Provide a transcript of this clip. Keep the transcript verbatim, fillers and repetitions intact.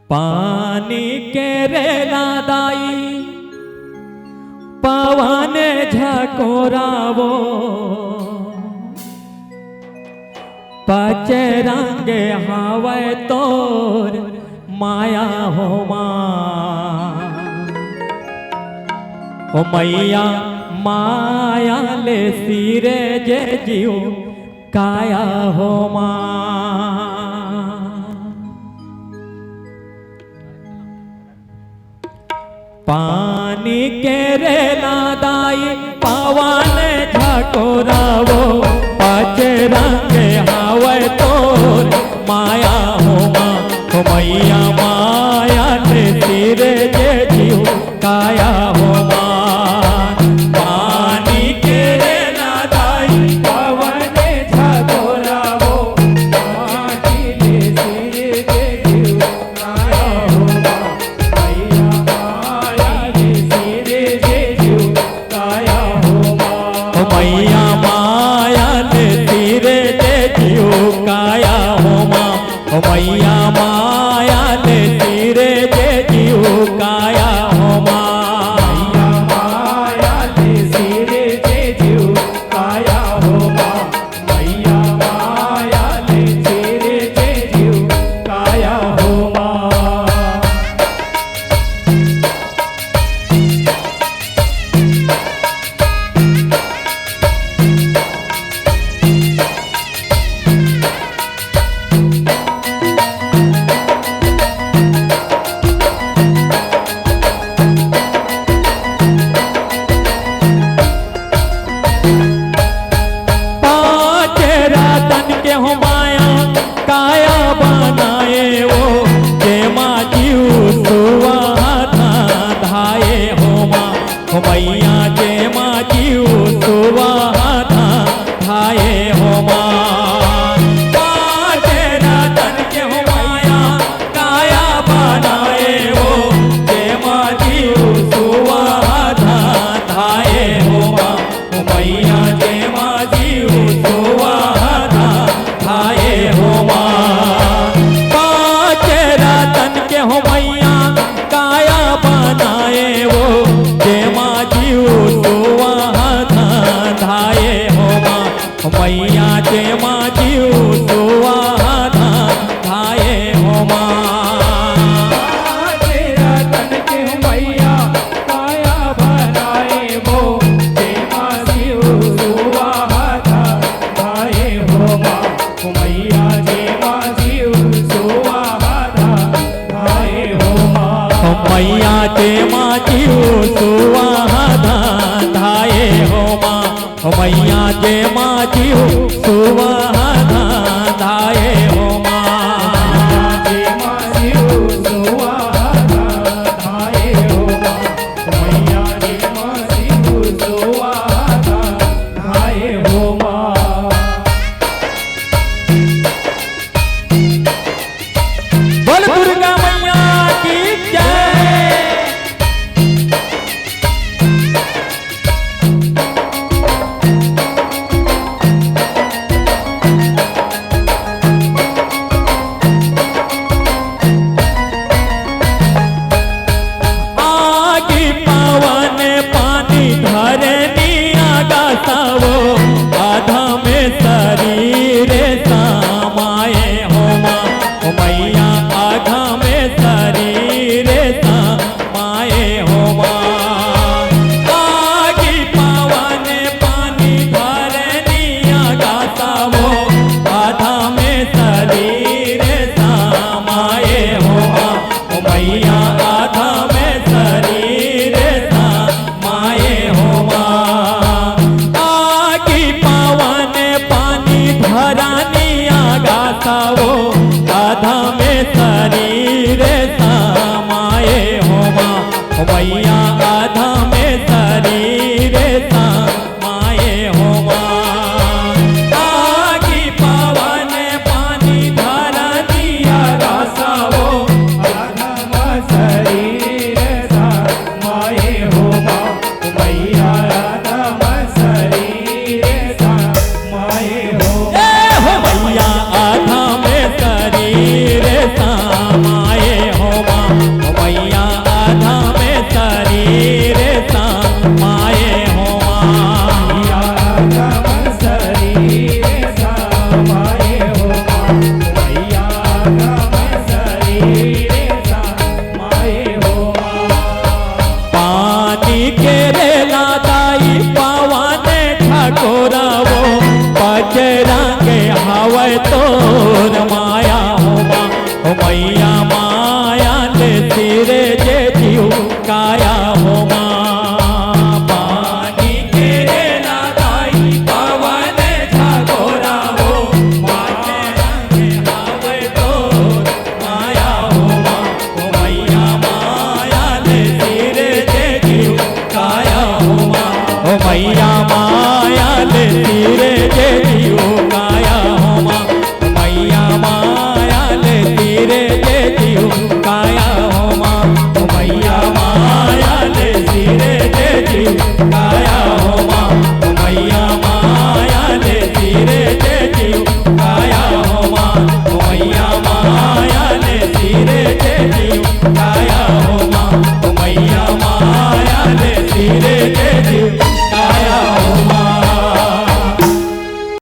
पानी के रेला दाई, पवन झकोरावो, पचरंग हावय तोर माया हो माँ। ओ मैया माया ले सिरे जे जीव काया हो माँ। पानी के रेला दाई पवन झकोरावो, पचरंग हावय तोर माया हो माँ। हो मैया माया ले सिरे जे जीव काया हो माँ। पानी के रेला दाई पवन झकोरावो, पानी ले सिरे जे जीव काया हो माँ। मैया माया ले सिरे जे जीव काया हो माँ। ओ मैया माया ले सिरे जे जीव काया हो माँ। ओ मैया माया ले सिरे जे जीव काया हो माँ। मैया माया ले सिरे जे जीव काया हो माँ। मैया माया ले सिरे जे जीव काया हो माँ। पाँच रतन के हो माया काया बनाए वो, जेमा जीव सुवाहा धाए हो माँ। हो मैया जेमा जीव सुवाहा धाए हो माँ। पाँच रतन के हो माया काया बनाए वो, जेमा जीव सुवाहा धाए हो माँ। ओ मैया जेमा जीव सुवाहा धाए हो माँ। पाँच रतन के हो मैया काया बनाए वो, जेमा जीव सुवाहा धाए हो माँ। मैया जेमा जीव सुवाहा धाए हो माँ। तेरा तन के मैया काया बनाए वो, जेमा जीव सुवाहा धाए हो माँ। मैया जेमा जीव सुवाहा धाए हो माँ। मैया जेमा जीव सुवाहा धाए हो माँ। ओ मैया जेमा जीव सुवाहा धाए हो माँ। जेमा जीव सुवाहा धाए हो माँ। मैया जेमा जीव सुवाहा धाए हो माँ। बोल दुर्गा मैया की जय। आगी पवन पानी धरनी आगासावो, आधा में शरीर समाए हो माँ। ओ मैया आधा में शरीर समाए हो माँ। आगी पवन पानी धरनी आगासावो, आधा में शरीर समाए हो माँ। ओ मैया आधा में शरीर समाए हो माँ। आगी पवन पानी धरनी आगासावो, आधा में शरीर समाए हो माँ। ओ मैया